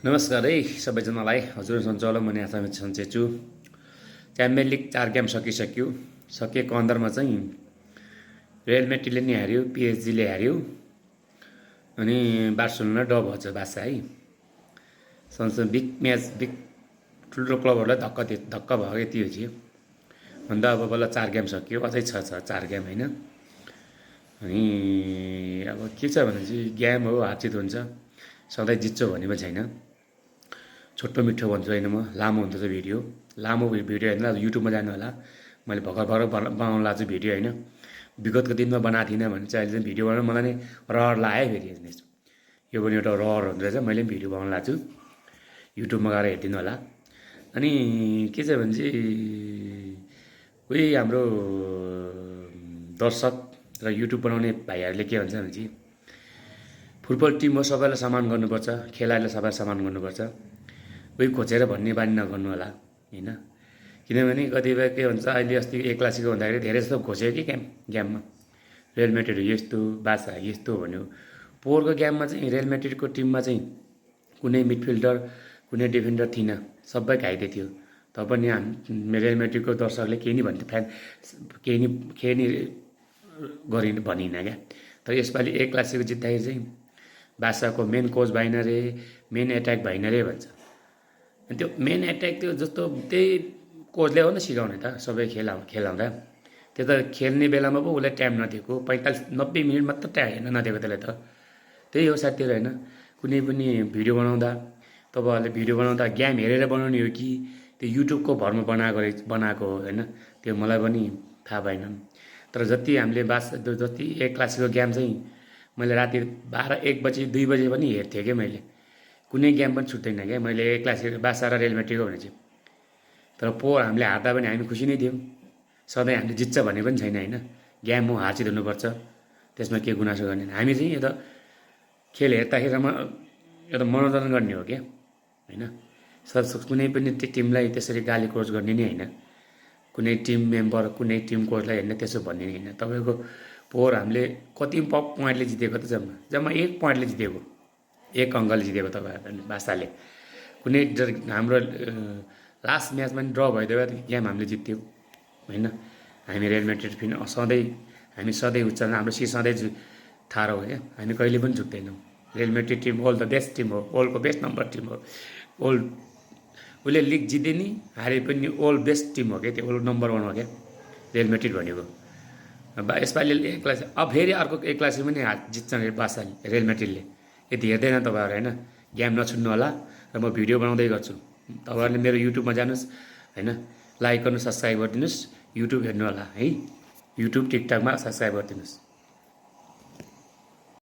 नमस्कार है सबैजनालाई। हजुर सञ्चालक म आसामी सन्चै छु। च्याम्पियन लिग 4 गेम सकिसक्यो। सकिएको अन्तरमा चाहिँ रियल म्याड्रिडले नि हार्यो, पिएसजीले हार्यो, अनि बार्सिलोना ड भएछ बासा है। सँगसँगै बिग म्याच, बिग ठुल्ठुलो क्लबहरूलाई धक्क भयो त्यो थियो। अन्त अब बल्ल 4 गेम सकियो, अझै छ 4 गेम होइन। अनि अब के छ भने चाहिँ गेम हो, हारजित हुन्छ, सधैँ जित्छौ भन्ने पनि छैन। छोटो मिठो भन्छु होइन, म लामो हुन्छ त्यो भिडियो, लामो भिडियो होइन, युट्युबमा जानु होला। मैले भर्खर बनाउनु लाग्छु भिडियो होइन। विगतको दिनमा बनाएको थिइनँ भने चाहिँ अहिले चाहिँ भिडियो बनाउनु मलाई नै रहर लाग्यो। फेरि हेर्नुहोस्, यो पनि एउटा रहर हुँदो रहेछ। मैले पनि भिडियो बनाउनु लाग्छु, युट्युबमा गएर हेरिदिनु होला। अनि के छ भने चाहिँ उही हाम्रो दर्शक र युट्युब बनाउने भाइहरूले के भन्छ भने चाहिँ फुटबल टिम हो, सबैलाई सम्मान गर्नुपर्छ, खेलाडीलाई सबैलाई सम्मान गर्नुपर्छ, उही खोजेर भन्ने बानी नगर्नु होला होइन। किनभने कतिपय के भन्छ, अहिले अस्ति एक क्लासिको हुँदाखेरि धेरै जस्तो खोज्यो कि गेममा रियल म्याड्रिड यस्तो, बासा यस्तो भन्यो। पोहोरको गेममा चाहिँ रियल म्याड्रिडको टिममा चाहिँ कुनै मिडफिल्डर, कुनै डिफेन्डर थिएन, सबै घाइते थियो। पनि रियल म्याड्रिडको दर्शकले केही नि भन्थ्यो, केही नि भनिन क्या। तर यसपालि एक क्लासिको जित्दाखेरि चाहिँ बासाको मेन कोच भएन रे, मेन एट्याक भएन रे भन्छ। अनि त्यो मेन एट्याक त्यो जस्तो त्यही कोचले हो नि सिकाउने त, सबै खेलाउँदा। त्यो त खेल्ने बेलामा पो उसलाई टाइम नदिएको, 45-90 मिनट मात्र टाइम नदिएको त्यसलाई त। त्यही हो साथीहरू होइन। कुनै पनि भिडियो बनाउँदा तपाईँहरूले भिडियो बनाउँदा गेम हेरेर बनाउने हो कि त्यो युट्युबको भरमा बनाएको हो होइन, त्यो मलाई पनि थाहा भएन। तर जति हामीले जति एक क्लासिको गेम चाहिँ मैले राति 12-1 बजी 2 बजे पनि हेर्थेँ क्या मैले। कुनै गेम पनि छुट्दैन क्या मैले एक क्लासिको बासा र रियल म्याड्रिडको भने चाहिँ। तर पोहोर हामीले हार्दा पनि हामी खुसी नै थियौँ। सधैँ हामीले जित्छ भन्ने पनि छैन होइन। गेम हो, हारजित हुनुपर्छ, त्यसमा के गुनासो गर्ने। हामी चाहिँ यो त खेल हेर्दाखेरि एउटा मनोरञ्जन गर्ने हो क्या होइन। कुनै पनि टिमलाई त्यसरी गाली क्रोज गर्ने नै होइन, कुनै टिम मेम्बर, कुनै टिम कोचलाई होइन त्यसो भन्ने होइन। तपाईँको पोहोर हामीले कति पोइन्टले जितेको त, जम्मा 1 पोइन्टले जितेको, 1 अङ्कले जितेको तपाईँहरूले बासाले। कुनै हाम्रो लास्ट म्याचमा पनि ड्र भइदियो गेम हामीले जित्थ्यौँ होइन। हामी रियल म्याड्रिड हामी सधैँ उच्चारण हाम्रो सधैँ ठाडो हो क्या। हामी कहिले पनि झुक्दैनौँ। Real Madrid team old the best team हो, ओल्डको बेस्ट नम्बर टिम हो। उसले लिग जिते नि हारे पनि ओल्ड बेस्ट टिम हो क्या, त्यो ओल्ड नम्बर 1 हो क्या रियल म्याड्रिड भनेको। यसपालि एक क्लास, अब फेरि अर्को एक क्लासमा पनि जित्छ बासाले, रियल म्याड्रिडले। यति हेर्दैन तपाईँहरू होइन। गेम नछुट्नु होला र म भिडियो बनाउँदै गर्छु। तपाईँहरूले मेरो युट्युबमा जानुहोस् होइन, लाइक गर्नु, सब्सक्राइब गरिदिनुहोस्, युट्युब हेर्नु होला है, युट्युब टिकटकमा सब्सक्राइब गरिदिनुहोस्।